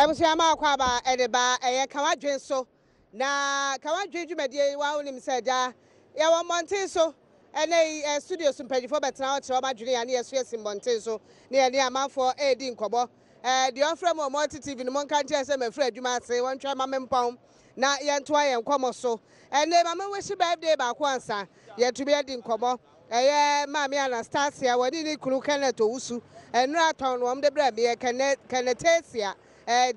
Abusua ma akɔ aba ɛde ba ɛyɛ ka w'adwen so na ka w'adwen dwumadie yi wa wonim sɛ agya yɛwɔ mmɔnten so ɛnɛ yi ɛ studio so mpanyinfoɔ bɛtena hɔ kyerɛ wɔn adwene yɛ ne yɛso yɛsi mmɔnten so ne yɛne amanfoɔ ɛredi nkɔmmɔ ɛɛ deɛ ɔfrɛ mu wɔ multi tv no mo nka nkyɛn sɛ mafiri adwuma ase wɔntwɛn ma mempɔn na yɛntoa yɛn nkɔmmɔ so ɛnɛ ma me wish birthday baako ansa yɛtumi adi nkɔmmɔ Ɛyɛ Maame Anastasia, wɔne ne kunu Kenneth Owusu. Nnora tɔn no wɔn de brɛɛ meɛ, Kennetasia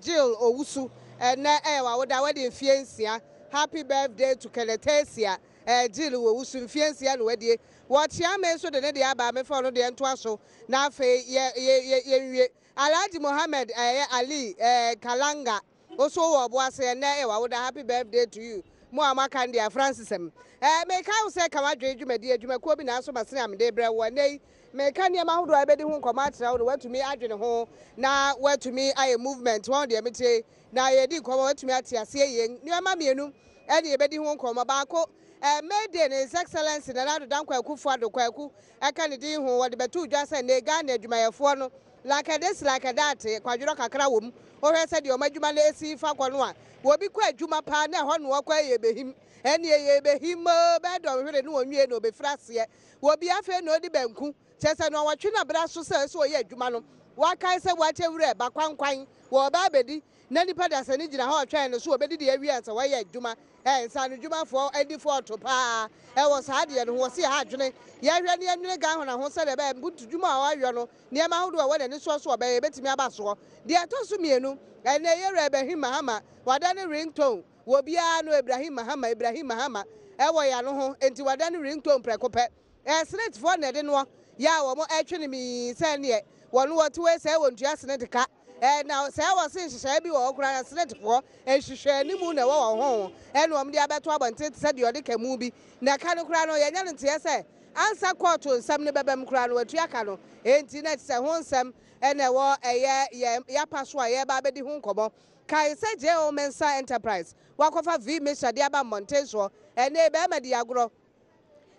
Jill Owusu. Ɛnnɛ ɛyɛ w'awoda, wadi mfeɛ nsia. Happy birthday to Kennetasia Jill Owusu, mfeɛ nsia na wadie. Wɔkyea me nso de ne deɛ aba, mefa ɔno deɛ ntoa so na afei yɛ yɛ yɛnwie. Alhaji Mohammed ɛyɛ Ali Kalanga. Wo so wowɔ ɔbo ase ɛnɛ yɛ wawoda happy birthday to you mo a moaka no deɛ Francis m eh meka wo sɛ ka w'adwene dwumadie adwumakuo bi na aso masene a mede brɛ wo ɛnɛ yi meka nneɛma ahodoɔ a yɛbɛdi ho nkɔmmɔ akyerɛ wo na woatumi adwene ho na woatumi ayɛ movement wɔn deɛ metie na yɛdi nkɔmmɔ woatumi ate aseɛ yie nneɛma mmienu ɛne yɛbɛdi ho nkɔmmɔ baako eh, May Day no His Excellency Nana Addo Dankwa Akufo-Addo Kwaku ɛka ne din ho wɔde bɛto dwa sɛ nnɛ Ghana adwumayɛfoɔ no Like a this like a that, kwadworɔ kakra wɔ mu. Wohwɛ sɛdeɛ wɔn adwuma no si fa kɔ no a, obi kɔ adwuma paa na ɛhɔ na ɔkɔ ɛyɛ behim. Ɛnneɛ ɛyɛ behim oo, bɛyɛ dɔnhwere na ɔnwie na ɔbɛfiri aseɛ. Obi afei na ɔdi banku, kyerɛ sɛ nnɔnwɔtwe na berɛ aso sɛ ɛsɛ ɔyɛ adwuma no, wakae sɛ wakyɛ wura ba kwankwan, wɔreba abɛdi, na nipa dasani gyina hɔ retwɛn no so ɔbɛdidi awie ansa wayɛ adwuma. Ɛɛ, nsaanodwumafoɔ ani fɔɔto paa wɔ saa adeɛ no ho. Wɔse ɛha adwene. Yɛhwɛ na yɛnwene Ghana ho sɛdeɛ ɛbɛyɛ mpuntu dwuma a ɔayɔ no, nneɛma ahodoɔ a ɛwɔ n'ani soɔ so ɔbɛyɛ, ɛbɛtumi aba soɔ. Deɛ ɛtɔ so mmienu, ɛnnɛ Yɛwura Ibrahim Mahama, wadane ringtone wɔ obiara no, Ibrahim Mahama, Ibrahim Mahama, ɛwɔ yɛn ano ho, enti wadane ringtone prɛko pɛ. Ɛyɛ Senetefoɔ na ɛde noɔ, yɛ a wɔn ɛtwe no mii sɛ ɛnneɛ wɔn wɔte wei sɛɛ wɔntua Senate ka. Ɛɛ na sɛɛ wɔse nhyehyɛeɛ bi wɔ hɔ koraa na Senetefoɔ nhwehwɛanimu na ɛwɔ wɔn ho ɛna wɔn de abɛto abɔnten te sɛ deɛ ɔde ka mu bi na ɛka no koraa no yɛnya no nteɛ sɛ ansa kɔɔto nsɛm no bɛbam koraa no watua ka no enti na ɛte sɛ ho nsɛm ɛna ɛwɔ ɛyɛ yɛn yapa so a yɛreba abɛdi ho nkɔmmɔ. Kae sɛ J.O. Mensah Enterprise wakɔfa V mixture de aba mmɔnten soɔ ɛnɛ bɛrima di agorɔ.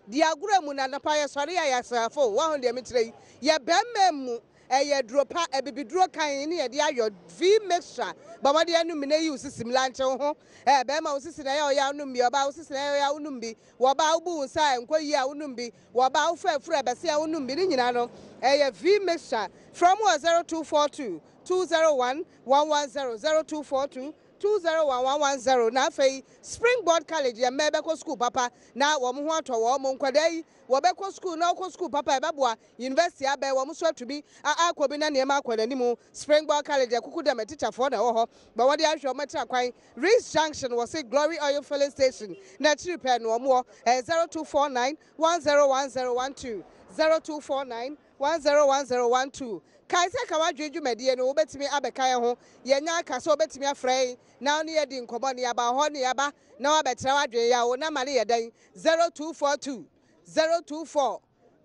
Di agorɔ mu na anɔpa yɛ sɔre a yɛ asraafo wahu deɛ mekyerɛ yi yɛ bɛɛma mu ɛyɛ aduro pa abibiduro kann ne yɛde ayɔ v mixture bɔ mmɔden anom bi na yi wo sisi mu lankyɛ wo ho ɛɛ bɛɛma wo sisi na ɛyɛ ɔya wonom bi ɔbaa wo sisi na ɛyɛ ɔya wonom bi wɔ ɔbaa wobu wo nsa a ɛnkɔ yie a wonom bi wɔ ɔbaa wofa afuru a ɛbɛse a wonom bi ne nyinaa no ɛyɛ v mixture frɛ mu wɔ 0242 201 110 0242 201110 Na afei Springboard College yɛ mmaa bɛkɔ sukuu papa na wɔn ho atɔ wɔn. Mo nkwadaa yi wɔbɛkɔ sukuu na wɔkɔ sukuu papa a ɛbɛboa university abɛn wɔn nso atumi a akɔ bi na nneɛma akɔ n'anim. Springboard College akuku dɛm atikyafoɔ na ɛwɔ hɔ ma wɔde ahwɛ wɔn atira kwan. Rees Junction wɔ se Glory Oil Filling Station na akyiri pɛɛ na wɔn wɔ. Ɛyɛ 0249 101012, 0249 101012 Kae sɛ ka w'adwene dwumadie no wobɛtumi abɛka yɛn ho. Yɛanya aka sɛ wobɛtumi afrɛ yɛn na wo ne yɛn adi nkɔmmɔ ne yɛaba wo hɔ ne yɛaba na woabɛkyerɛ w'adwene yɛ a wo namba no yɛ dɛn? 0242 024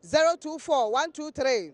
024 123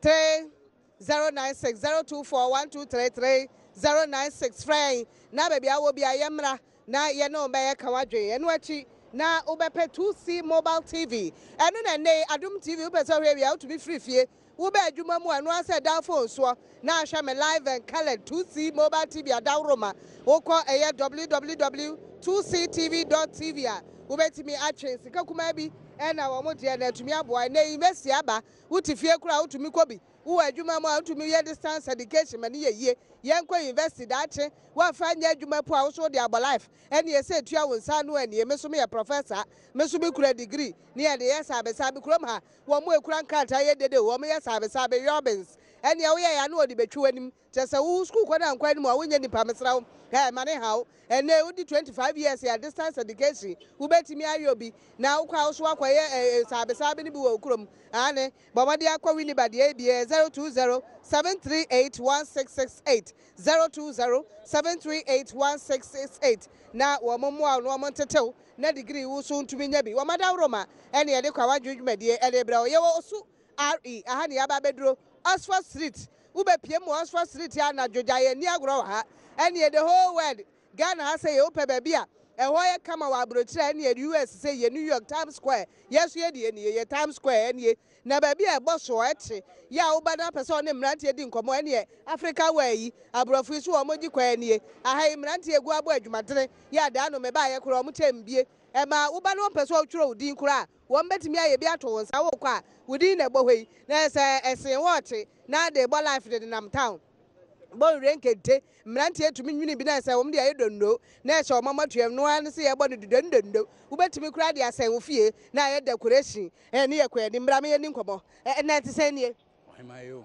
3096 024 123 3096 Frɛ yɛn na baabi a wowɔ biara yɛmmra na yɛne wo bɛyɛ ka w'adwene. Ɛno akyi na wobɛpɛ 2C Mobile TV. Ɛno na ɛnnɛ yi Adom TV wopɛ sɛ wohwɛ wie a wotumi firi fie woba adwuma mu a ɛno ara sɛ dan phone soɔ na ahwɛ me live and coloured 2C Mobile TV adaworoma. Wokɔ ɛyɛ www 2ctv dot tv a wobɛtumi atwe sika kumaa bi ɛna wɔn deɛ na atumi aboa. Ɛnnɛ yi university aba wote fie koraa wotumi kɔ bi. Wowɔ adwuma mu a wotumi yɛ distance education ma no yɛ yie. Yɛnkɔ university daakye woamfa anyɛ adwuma po a wo so wode abɔ life ɛneɛ sɛ ɛtua wo nsa ano anie me so meyɛ professor me so me kura degree ne yɛde yɛ saabe saabe kurom ha wɔn mo ɛkura nkrataa yɛ dede o wɔn yɛ saabe saabe yɔbins ɛneɛ woyɛ ya ne wɔde bɛtwi w'anim kyerɛ sɛ wo school kɔ no ankɔ anim a wonyɛ nipa mesrɛ wo ɛɛ ma ne haw ɛnɛ wodi 25 years yɛ distance education wobɛtumi ayɛ obi na wokɔ a wo so wakɔyɛ ɛɛ saabe saabe no bi wɔ wo kurom aane Bɔ mmɔden akɔ Winneba deɛ ebi yɛ 020 738 1668, 020 738 1668, na wɔn mmoa wo na wɔn ntete wo na degree wo nso ntumi nya bi. Wɔn adaworoma ɛne yɛde kɔ awadwene dwumadie ɛde brɛ wo. Yɛwɔ Osu RE, aha ne yɛaba abɛduro, Oxford Street, wobɛpiem wɔ Oxford Street anadwo gya yɛn nni agorɔ wɔ ha, ɛneɛ the whole world Ghana ha sɛ yɛ wopɛ baabi a Ɛhɔ yɛ kama wɔ aburokyire a ɛneɛ US sɛ yɛ New York Times Square yɛ nso yɛ deɛ nie yɛ Times Square ɛnie na baabi a ɛbɔ soɔ ɛte yɛ a woba na apɛ sɛ ɔne mmeranteɛ di nkɔmmɔ ɛneɛ Africa wear yi aborɔfo yi so wɔn gye kwan nie aha yi mmeranteɛ gu abɔ adwumadene yɛ a daa no mebaeɛ koraa wɔn kyɛ mbie ɛma woba na wɔmpɛ sɛ wɔtwerɛ wo din koraa a wɔn bɛtumi ayɛ bi ato wo nsa wokɔ a wo din na ɛbɔ hɔ yi na ɛsɛ ɛsen wɔɔkye na de bɔ life de nenam town. Bɔ nwerɛ nkente, mmeranteɛ tumi nwini bi na sɛ wɔn de ayɛ donno na ɛhyɛ wɔn amɔtoam no ara ne sɛ yɛbɔ no dodondondo. Wobɛtumi koraa de asɛn wo fie na ayɛ decoration. Ɛne yɛ kɔ anim, bra ma yɛnni nkɔmmɔ. Ɛnna ɛte sɛn nie? Ɔhemaa yi o.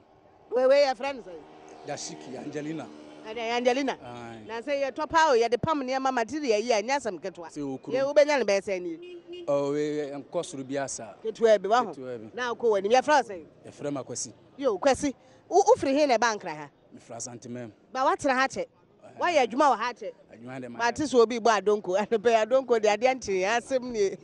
Wei wei yɛfrɛ no sɛn? Dashiki, Angelina. Ɛdɛn, Angelina? Aye. Na sɛ yɛtɔ paa o, yɛde pam nneɛma material yi a, ɛnyɛ asɛm ketewa. Sɛ wɔ kurom. Yɛ wobɛnya no bɛyɛ sɛn nie? Oh, wei ɛnkɔ soro biara saa. Ketewa bi, waho? Ketewa bi. Na wokɔ w'anim. Yɛfrɛ wo sɛn? Yɛfrɛ me Akwasi. Yo, Kwasi, wo wofiri he na ɛbaa Nkran ha? Mefiri Asantemam. Ba woatena ha kyɛ? Woayɛ adwuma wɔ ha akyɛ? Adwuma deɛ mayɛ. Mate sɛ obi rebɔ adonko. Anɔpa yi adonko deɛ adeɛ nkyee asɛm nie.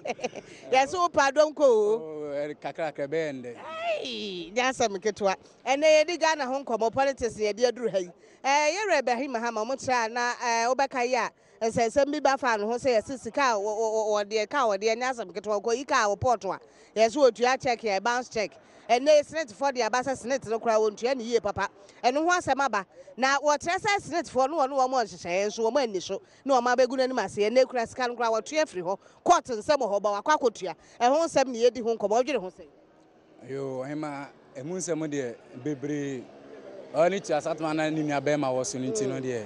Yɛse wopɛ adonko o. Oh, kakrakra ɛbɛyɛ ndɛ. Ei, nyɛ asɛm ketewa. Ɛnɛ yɛdi Ghana ho nkɔmmɔ, politics na yɛde aduru ha yi. Eh, Yɛwura Ibrahim Mahama, wɔn kyerɛ a na eh, wobɛka yi a, Nsɛnsɛm bi ba faa ne ho sɛ yɛse sika a wɔde kaa wɔde ɛnyɛ asɛm ketewa ɔkɔyi kaa wɔ port a yɛse wɔtua check a bounce check. Ɛnnɛ yi Senate foɔ de aba sɛ Senate no koraa wɔntua no yie papa. Ɛno ho asɛm aba na wɔkyerɛ sɛ Senate foɔ no wɔne wɔn wɔ nhyehyɛeɛ nso wɔn anni so na wɔn abɛgu n'anim ase. Ɛnnɛ yi koraa sika no koraa wɔtwe afiri hɔ. Court nsɛm wɔ hɔ ba wakɔ akɔtua. Ɛho nsɛm ne yɛdi ho nkɔmmɔ. Wodwene ho sɛn? Yoo ɔhemaa, emu nsɛm deɛ bebree. Ɔne ne tua satoma na ne nua bɛrima wɔ so no nti no deɛ,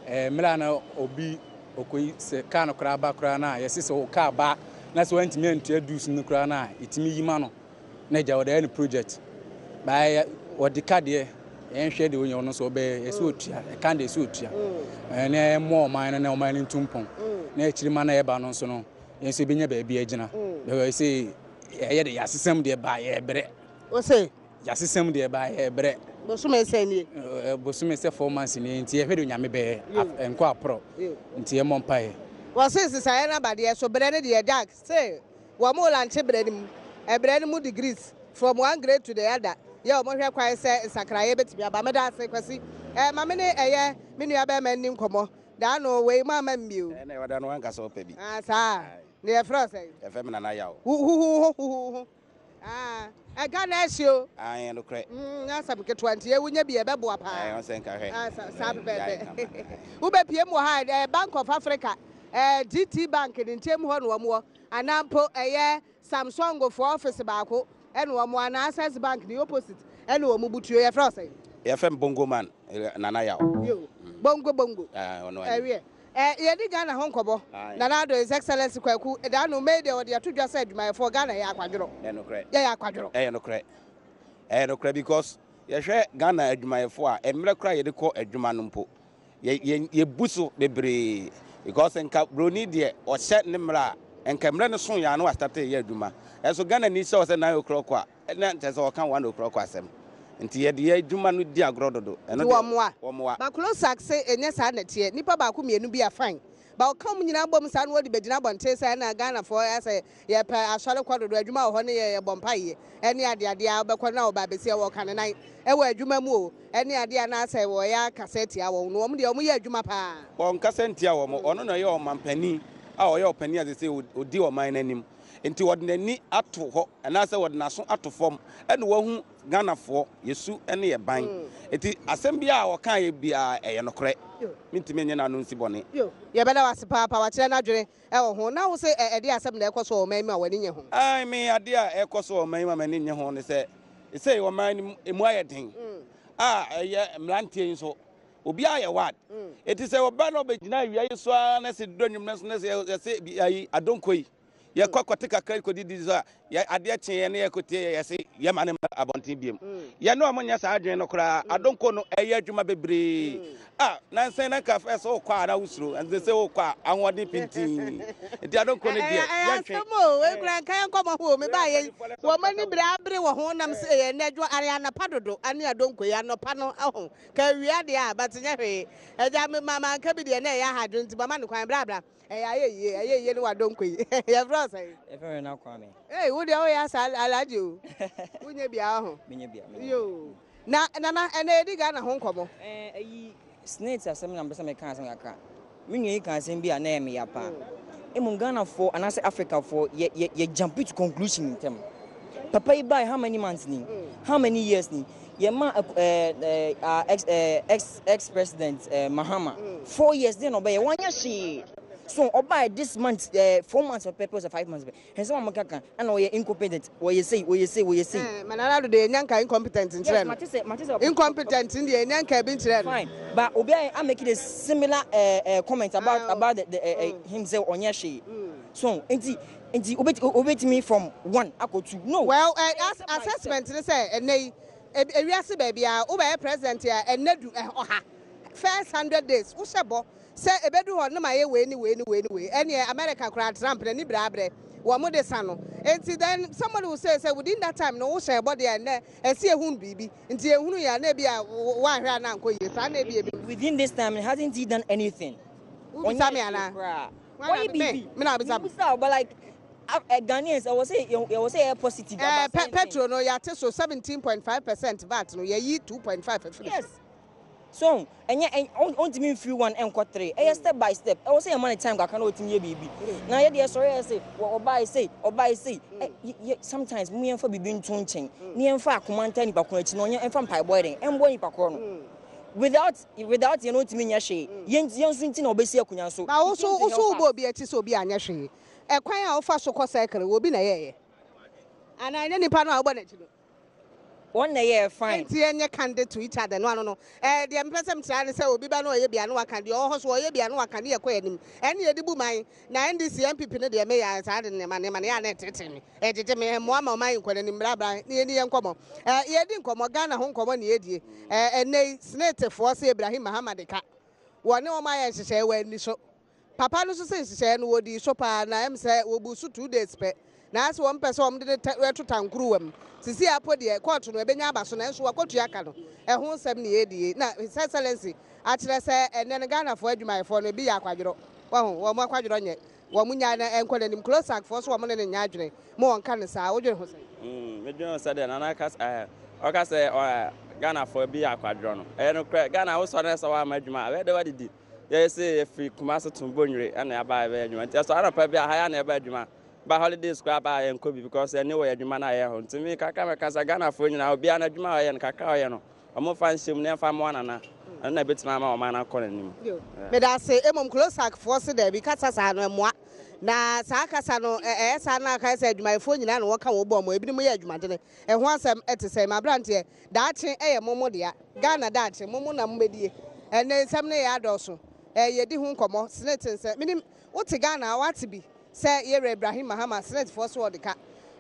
ɛɛ mmerɛ a na obi ɔkɔyi sɛ kaa no koraa ba koraa no a, yɛse sɛ wo kaa ba na sɛ wantumi antua dues no koraa no a, yɛtumi yi ma no na agya wɔde ayɛ no project. Baayɛ wɔde ka deɛ yɛnhwɛ deɛ ɔnya ɔno nso ɔbɛyɛ yɛsɛ ɔtua ɛka deɛ ɛsɛ ɔtua ɛɛ na ɛmmoa ɔman no na ɔman no ntu mpɔn na akyiri ma na ɛba no nso no yɛn nso yɛbɛnya baabi agyina bɛwɔ sɛ Yɛyɛ de yasesɛm deɛ ba yɛ brɛ. Ose. Yasesɛm deɛ ba yɛ brɛ. Bosome sɛn nie? Bosome sɛ 4 months nie nti yɛhwɛ de Onyame bɛyɛ nkɔ aporɔ nti yɛmmɔ mpaeɛ. Wɔse nsesaeɛ no aba deɛ so brɛ no deɛ Jack se wɔn lankye brɛ no mu ɛbrɛ no mu degrees from one grade to the other yɛ wɔn hwɛ kwan sɛ nsakraeɛ bɛtumi aba meda ase Kwasi eh, ma me ne ɛyɛ me nua bɛrima nni nkɔmmɔ daa no wei mo ama mbio. Ɛnna ɛwɔ da no wankasa ɔpɛ bi. Ah saa. Na yɛfrɛ wo sɛn? Yɛfrɛ me Nana Yaw. Huhuhu huhuhu. Ah, ɛga na ɛhye o. Ah, ɛyɛ nokorɛ. Mm, nyɛ asɛm ketewa nti yɛ wonya bi ɛbɛboa paa. Ɛɛ, ɔsɛ nka hwɛ. Ah, saa pɛpɛɛpɛ. Wobɛpie mu wɔ ha, ɛɛ Bank of Africa, ɛɛ GT Bank ne nkyɛn mu hɔ na wɔn wɔ. Anaa mpo ɛyɛ Samsung foɔ office baako ɛna wɔn wɔ, anaa Access Bank ne opposite ɛna wɔn butuo. Yɛfrɛ wo sɛn? Yɛfrɛ me Bongo Man, Nana Yaw. Yo, Bongo Bongo. Ah, ɔno ani. Ɛwiɛ. Eh, yɛdi Ghana ho nkɔmɔ. Nana Addo, His Excellency Kwaku, da no May deɛ ɔde ato dwa sɛ adwumayɛfoɔ Ghana yɛ akwadworɔ. Ɛyɛ nokorɛ. Yɛyɛ akwadworɔ. Ɛyɛ nokorɛ. Ɛyɛ nokorɛ because yɛhwɛ Ghana adwumayɛfoɔ a, mmerɛ koraa yɛde kɔ adwuma no mpo, yɛ, yɛ, yɛbu so bebree because nka broni deɛ ɔhyɛ ne mmerɛ a, nka mmerɛ no so yɛ a na wastate yɛ adwuma. Ɛnso Ghana ni hyɛ wɔ sɛ 9 o'clock a, na kyerɛ sɛ ɔka 1 o'clock asɛm. Nti yɛde yɛ adwuma no di agorɔ dodo. Ɛno Nti deɛ wɔmmoa. wɔmmoa. Ba Klosak se ɛnyɛ saa na ɛteɛ. Nnipa baako mmienu bi a fine. Ba ɔka wɔn nyinaa bom saa na wɔde bɛgyina abɔnten sɛ ɛna Ghanafoɔ asɛ yɛpɛ asɔre kɔ dodo, adwuma wɔ hɔ ne yɛ yɛbɔ mpaeɛ ɛne adeadeɛ a wobɛkɔ na ɔba abɛsi a wɔka ne nan ɛwɔ adwuma mu o ɛne adeɛ a na asɛ wɔyɛ akasa atia wɔn no wɔn deɛ wɔn yɛ adwuma paa. Ɔnkasa ntia wɔn. Ɔno na ɔyɛ ɔmanpanin a ɔyɛ ɔpanin a seesei ɔdi ɔman no anim. Nti ɔde n'ani ato hɔ anaasɛ ɔde n'aso ato fam ɛna wahu Ghanafoɔ, yɛ su ne yɛ ban. Nti asɛm biara a ɔkaeɛ biara ɛyɛ nokorɛ. Mentumi nye n'ano nsi bɔne. Yo, yɛbɛda wo ase paapa, wakyerɛ n'adwene wɔ ho. Na wo se ɛ ɛdeɛ asɛm na ɛkɔ so wɔ ɔman yi mu a w'ani nye ho? Ae, me adeɛ a ɛkɔ so wɔ ɔman yi mu a m'ani nnye ho ne sɛ, sei ɔman no mu, ɛmu ayɛ den a ɛyɛ mmeranteɛ yi nso, obiara yɛ ward. Nti sɛ ɔba na ɔbɛgyina awia yi so ara na sɛ duru anwummerɛ nso na sɛ yɛse bi ayi adonko yi, yɛkɔ kɔte kakra kɔdidi so a, yɛ adeɛ kye yɛn ne yɛkɔtie yɛ yɛse yɛma no mma abɔnten biom. Yɛne ɔmo nyɛ saa adwene no koraa. Adonko no ɛyɛ adwuma bebree. Ah, nansa yi na nka fɛ sɛ wokɔ a na wosuro, ɛnde sɛ wokɔ a ahoɔden pintinn. Nti adonko no Ɛyɛ deɛ ɛyɛ yɛntwe. asɛm o, wei koraa nka yɛn nkɔmmɔ ho o, mebaa yɛ yi, wɔn ani bere abere wɔ ho nam sɛ ɛyɛ nnɛ adwo are anɔpa dodo ane adonko yi anɔpa no ho, ka awia deɛ a, but nyɛ hwee. Agya me ma manka bi deɛ na ɛyɛ ahadwo nti mama no kwan, bra bra. Ɛyɛ ayɛ yie, ɛyɛ yie ne w'adonko yi. Yɛfrɛ wo sɛn? Yɛfrɛ me Nana Kwame. Ei, wo deɛ woyɛ asa alhaji o. Wonyɛ bia ho. Menyɛ bia. Menyɛ Yo. Na Nana, ɛnɛ yɛdi Ghana ho nkɔmmɔ. Eh, ayi, snakes asɛm na mpɛ sɛ meka asɛm kakra. Me nua yi ka asɛm bi a na ɛyɛ me ya paa. Mmom Ghanafoɔ anaasɛ Africafoɔ yɛ yɛ yɛ jump to conclusion ntɛm. Papa yi bae how many months ni? How many years ni? Yɛma ɛɛ ɛɛ our ex ɛɛ ex ex president ɛɛ Mahama 4 years deɛ na ɔbɛyɛ wanyɛ hwee. So ɔbae this month 4 months pɛpɛpɛ sɛ 5 months pɛ. Nsɛm a wɔkeka ɛna ɔyɛ incompetent, wɔyɛ sei, wɔyɛ sei, wɔyɛ sei. Ma Nana Addo deɛ ɛnya nka incompetent nkyerɛ Yes, no. mate sɛ mate sɛ Incompetent deɛ ɛnya nka bi nkyerɛ no. Fine, but obi a I make a similar comment about about the him sɛ ɔnyɛ hwee. So nti obetumi from one akɔ two no. Well, Ɛyɛ step by step. Assessment ne sɛ ɛnɛ yi ewiase baabi a wobɛyɛ president a ɛnɛ du 100 first 100 days wohyɛ bɔ sɛ ebedu hɔ ne ma yɛ wei ne wei ne wei ne wei. Ɛneɛ America koraa Trump n'ani brɛ wɔn mo de sa no. Nti then somebody will say sɛ within that time no wohyɛ bɔ deɛ ɛnɛ ɛsi ehun biribi nti ehunu yɛ a na ebi a wɔahwɛ a na nkɔ yie saa na ebi ebi. Within this time, hasn't he done anything? Wobisa me anaa? Koraa. Why na Ɔyɛ me biribi. Me na abisa me. Mibisa o, but like Ghanaians, I was say, I was say positive about certain things. Petrol no yɛate so 17.5% VAT no yɛyi 2.5 afiri so. Yes. So ɛnyɛ ɔntumi nfiri one ɛnkɔ three, ɛyɛ step by step. Ɛwɔ sɛ yɛma ne time kakra na ɔtumi yɛ biribi na yɛ deɛ sɔrɔ yɛ sɛ wɔ ɔbaa yi sei, ɔbaa yi sei. ɛ yɛ yɛ sometimes mu yɛnfa biribi nto nkyɛn ne yɛnfa akoma nta nipa ko akyi na ɔnyɛ ɛnfa mpaebɔ yɛ den ɛnbɔ nipa korɔ no. Without yɛn no ɔntumi nyɛ hwee. Yɛn nso nti na ɔbɛsi akonnwa so. Na wo so wo so wobɔ obi akyi sɛ obi anyɛ hwee, ɛkwan a wofa so kɔ circle wɔ obi na ɛyɛɛyɛ anaa ɛnyɛ nipa no a wobɔ n'akyi no? Wɔn na ɛyɛ fine. Nti ɛnyɛ candid to each other no ano no. Deɛ mpɛ sɛ mkyerɛ ne sɛ obi ba no ɔyɛ bia no waka deɛ ɔwɔ hɔ so ɔyɛ bia no waka ne yɛkɔ anim ɛne yɛde bu man na NDC NPP no deɛ meyɛ saa de nneɛma nneɛma no yɛ a na ɛtete me ɛgyegye me mmoa ma ɔman yi nkɔ n'anim brabra ne yɛni yɛ nkɔmmɔ. Yɛdi nkɔmmɔ Ghana ho nkɔmmɔ ne yɛdie. Ɛnɛ yi SSNITfoɔ sɛ Ibrahim Mahama de ka wɔne wɔn ayɛ nhyehyɛe wɔ ani so. Papa no nso sɛ nhyehyɛeɛ no wɔdii so paa na ɛm sɛ wɔbu so 2 days pɛ na asɛ wɔn pɛ sɛ wɔn de ne ɛto tankuruwa mu sisi apo deɛ kɔɔto no ɛbɛnya aba so na nso wakɔtua ka no. Ɛho nsɛm ne yɛdie na His Excellency akyerɛ sɛ ɛnɛ no Ghanafoɔ adwumayɛfoɔ no ebi yɛ akwadworɔ wɔho wɔn akwadworɔ nyɛ wɔn nyaa na ɛnkɔ n'anim. CLOSAGfoɔ so wɔn ne ne nya adwene mo wɔn ka ne saa wodwene ho sɛn? Medwene ho sɛ deɛ Nana ka ɔka sɛ Ghanafoɔ bi yɛ akwadworɔ no ɛyɛ nokorɛ. Ghana wosɔre na sɛ woama adwuma a ɛbɛyɛ dɛ woadidi. Yɛyɛ sɛ yɛfiri Kumase to Bonwire ɛna yɛaba yɛbɛyɛ adwuma nti ɛsɔ anɔpa bi a ha yɛ na yɛba adwuma ba holidays koraa ba a yɛnkɔ bi because ɛne wɔ yɛ adwuma no a yɛyɛ hɔ. Nti me kakra mɛka sɛ Ghanafoɔ nyinaa obiara no adwuma a ɔyɛ no kakra a ɔyɛ no ɔmomfa nhyɛ mu na ɛmfa mmoa Nana, ɛno na ɛbɛtumi ama ɔman no akɔ n'anim. Meda ase. Mmom CLOSAGfoɔ se daabi, kasa saa no ɛmmoa na saa kasa no ɛyɛ saa na aka sɛ adwumayɛfoɔ nyinaa na wɔka wɔn bɔ mu ebinom yɛ adwumadene. Ɛho asɛm ɛte sɛ ma aberanteɛ daakye ɛyɛ mo mo dea. Ghana daakye mo mo na mobɛdie. Ɛnɛ nsɛm no yɛ adɔɔso. Yɛdi ho nkɔmmɔ. SSNIT nsɛ menim wote Ghana a wate bi sɛ yɛwura Ibrahim Mahama SSNITfoɔ so wɔde ka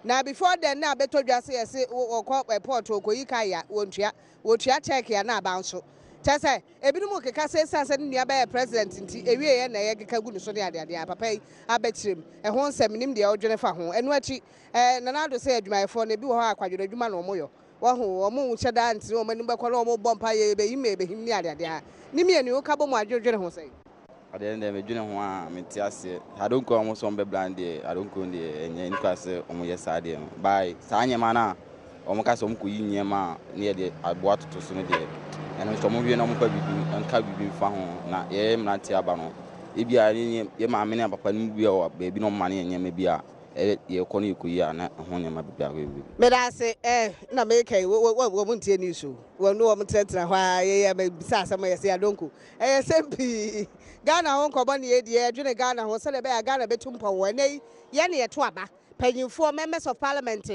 na before then na abɛtɔ dwa sɛ yɛse wɔkɔ port wɔkɔyi kaa ya wɔntua wɔtua check ya na aba nso kyɛ sɛ ebinom keka sɛ ɛsiane sɛ ne nua bɛyɛ president nti ewieɛ na ɛyɛ keka gu ne so ne adeadeɛ a papa yi abɛkyerɛ mu. Ɛho nsɛm nim deɛ ɔdwene fa ho. Ɛno akyi Nana Addo sɛ adwumayɛfoɔ no ebi wɔ hɔ a akwadworɔ adwuma na wɔyɔ wɔho wɔn nhyɛ daa ntene wɔn anim bɛkɔ na wɔn bɔ mpa yɛ ebɛhim ebɛhim ne adeadeɛ a ne mmienu woka bɔ mu adwendwene ho sɛn? Adeɛ no deɛ medwene ho a mente aseɛ. Adonko a ɔmo sɛ ɔmo bɛbra no deɛ adonko deɛ ɛnyɛ nipa sɛ ɔmo yɛ saa deɛ no bae saa nneɛma no a ɔmo ka sɛ ɔmo kɔyi nneɛma a ne yɛde aboa toto so no deɛ ɛno nso ɔmo wie na ɔmo fa biribi nka biribi mfa ho na yɛyɛ mmeranteɛ aba no ebi a ne yɛ maame ne papa no mu bi a wɔ baabi na ɔmo ma ne yɛ nneɛma bi a ɛyɛ yɛkɔ no yɛkɔyi a na ɛho nneɛma bebree akɔ bebree. Meda ase. Na meka yi wɔ mo ntie news o wɔn ne wɔn tenatena hɔ a yɛyɛ mebisa asɛm yɛ sɛ adonko ɛyɛ sɛm pii. Ghana ho nkɔmmɔ ne yɛdi. Yɛdwene Ghana ho sɛdeɛ ɛbɛyɛ a Ghana bɛtu mpɔn wɔ ɛnɛ yi yɛne yɛto aba panyimfoɔ, members of parliament,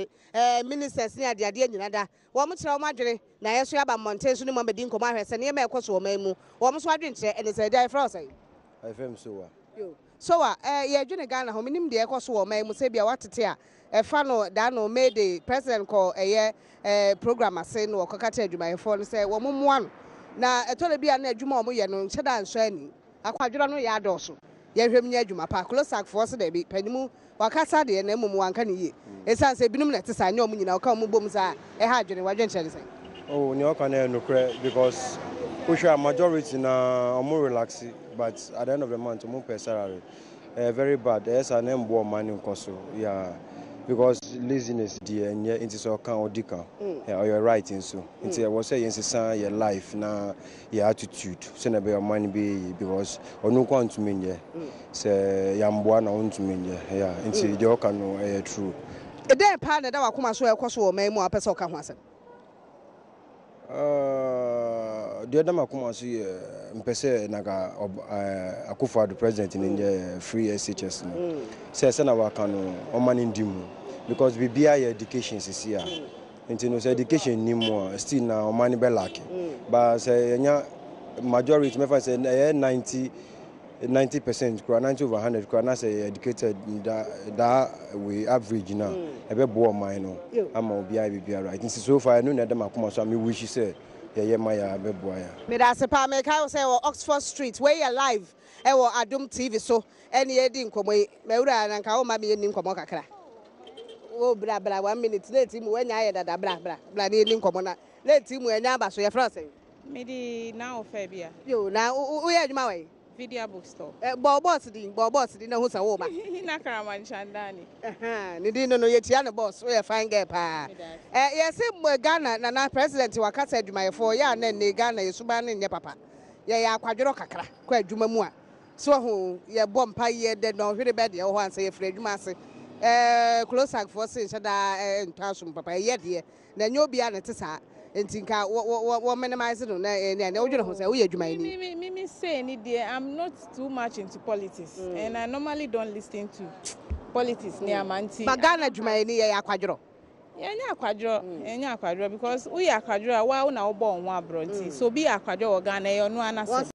ministers ne adeadeɛ nyina da wɔn kyerɛ wɔn adwene na yɛ so yɛaba mmɔnten so ne mu abɛdi nkɔmmɔ ahwɛ sɛ nneɛma ɛkɔ so wɔ man mu wɔn nso adwenkyerɛ ɛne sɛ agya yɛfrɛ wo sɛn? Ɛfrɛ me Sowa. Yo. So a yɛdwene Ghana ho menim deɛ ɛkɔ so wɔ ɔman mu sɛ bia watete a ɛfa no da no May Day president kɔ ɛyɛ program ase na wɔkɔka kyerɛ adwumayɛfoɔ no sɛ wɔn mmoa no na ɛtɔ da bi a na adwuma a wɔyɛ no nhyɛ da nsɔ ani akwadworɔ no yɛ adɔɔso yɛhwɛ mu nyɛ adwuma pa. CLOSAGfoɔ so daabi panimu wakasa deɛ na mmom wanka ne yie ɛsiane sɛ ebinom na ɛte saa nyɛ ɔmo nyinaa ɔka ɔmo bom saa ɛha adwene wadwenkyerɛ ne sɛn? Oh, nea ɔka no yɛ nokorɛ because wohwɛ a majority na ɔmo relax but at the end of the month ɔmo pɛ salary. Ɛyɛ very bad. Ɛyɛ saa na ɛmboa ɔman no nkɔ so. Yeah. Because laziness deɛ ɛnyɛ nti sɛ ɔka ɔdi ka. Yeah, ɔyɛ right nso. Nti ɛwɔ sɛ yɛnsesa yɛ life na yɛ attitude sɛnea ɛbɛyɛ ɔman no bɛyɛ yie because ɔno nko antumi nyɛ. Sɛ yɛamboa na ɔntumi nyɛ. Yeah, nti deɛ ɔka no ɛyɛ true. Ɛdɛn paa na ɛda w'akoma so a ɛkɔ so wɔ ɔman mu a wopɛ sɛ ɔka ho asɛm? Deɛ ɛda m'akoma so yɛ mpɛ sɛ nanka Akufo Addo president no nyɛ free SHS no sɛ sɛ na waka no ɔma no ndi mu because biribiara yɛ education sisi a nti no sɛ education ni mu a still na ɔma no bɛ lack but sɛ yɛnya majority mɛfa sɛ ɛyɛ 90 90% koraa 90 over 100 koraa na sɛ yɛ educated da that way average na ɛbɛboa ɔman no ama obiara biribiara right. Nti so far ɛno na ɛda m'akoma so a me wish sɛ yɛyɛ ma yɛ a ɛbɛboa yɛ. Meda ase paa. Mekae wo sɛ yɛwɔ Oxford Street. Wei yɛ live ɛwɔ Adom TV so ɛne yɛredi nkɔmmɔ yi. M'awura na nka womma me yɛnni nkɔmmɔ kakra. Oh bra bra one minute late mu wanya ayɛ dada bra bra bra na yɛnni nkɔmmɔ na late mu ɛnya aba so. Yɛfrɛ wo sɛn? Mede na ɔfɛ bi a. Yo, na woyɛ adwuma wɔ he? Vidya Bookstore. Bɔ wo boss din, bɔ wo boss din na hu sɛ wo ba. Hina Karaman-Chandani. Ɛhɛn, ne din no no, yɛtia no boss, woyɛ fine girl paa. Ɛ, yɛse Ghana, Nana President waka sɛ adwumayɛfoɔ, yɛ a na nnɛ Ghana yɛ suban no nyɛ papa. Yɛyɛ akwadworɔ kakra kɔ adwuma mu a, so wahu, yɛbɔ mpaeɛ dɛ dɔnhwere bɛ deɛ ɛwɔ hɔ ansa yɛfiri adwuma ase. Ɛ, Closag foɔ se nhyɛ da ntɔ asom papa, ɛyɛ deɛ. Na ɛnyɛ obiara na ɛte saa. Nti nka wɔ wɔ wɔ minimize no na ɛnea nea wodwene ho sɛ woyɛ adwumayɛni. Me me me me say ni deɛ I'm not too much into politics mm. and I normally don't listen to politics ni ama nti. Ba Ghana adwumayɛni yɛyɛ akwadworɔ. Yɛnyɛ akwadworɔ yɛnyɛ akwadworɔ because woyɛ akwadworɔ a waa wo na wobɔ wo ho aborɔ nti so obi yɛ akwadworɔ wɔ Ghana ɛyɛ ɔno ara n'asɛm.